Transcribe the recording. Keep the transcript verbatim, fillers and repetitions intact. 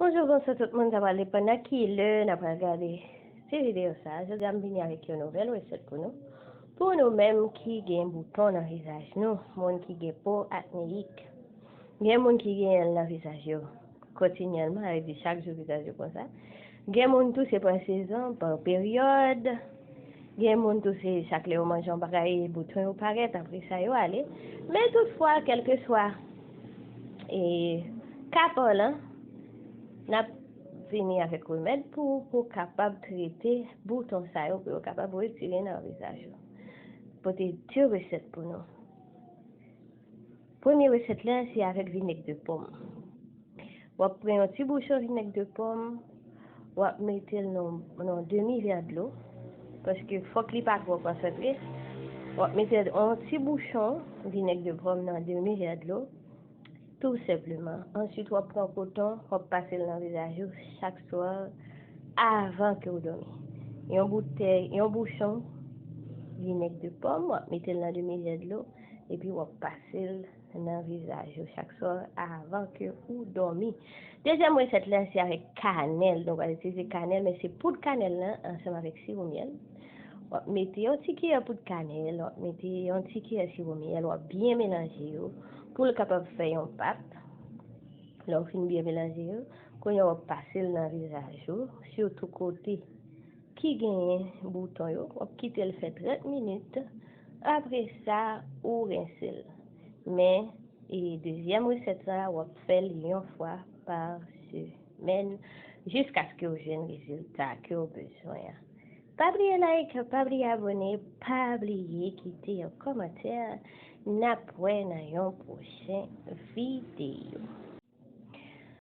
Bonjou, bonswa tout moun, sa pral depann nan ki lè n ap gade ti videyo sa a. Jodi a m vini avèk yon nouvèl resèt pou nou. Pou nou menm ki gen bouton nan vizaj nou, moun ki gen po akneyik, gen moun ki genyen l nan vizaj yo kontinyèlman, sa vle di chak jou vizaj yo konsa. Gen moun tou se pa sezon, pa peryòd. Gen moun tou se chak lè yo manje yon bagay, bouton yo parèt, apre sa yo ale. Men toutfwa, kèlkeswa e ka pa w lan, n ap vini avèk remèd pou ou, pou w kapab trete bouton sa yo, pou yo kapab retire nan vizaj ou. Pote de resèt pou nou. Premye resèt la, se avèk vinèg de pòm. W ap pran yon ti bouchon vinèg de pòm, w ap mete l nan, nan demi vè dlo, paske fòk li pa twò konsantre. W ap mete yon ti bouchon vinèg de pòm nan demi vè dlo, tou senpleman. Answit, w ap pran koton, w ap pase l nan vizaj ou chak swa avan ke w dòmi. Yon boutèy, yon bouchon vinèg de pòm, w ap mete l nan demi vè dlo, epi w ap pase l nan vizaj ou chak swa avan ke ou dòmi. Dezyèm resèt la, se avèk kanèl. Nou pral itilize kanèl, men se poud kanèl lan ansanm avèk siwo myèl. W ap mete yon ti kiyè poud kanèl, w ap mete yon ti kiyè siwo myèl, w ap byen melanje yo pou l kapab fè yon pat. Lè w fin byen melanje yo, kounye a w ap pase l nan vizaj ou, sitou kote ki genyen bouton yo, w ap kite l fè trant minit. Apre sa, ou rense l. Men, e dezyèm resèt sa, w ap fè l yon fwa pa semèn jiskaske w jwenn rezilta ke w bezwen an. Pa bliye like, pa bliye abòne, pa bliye kite yon kòmantè. N ap wè nan yon pwochen videyo.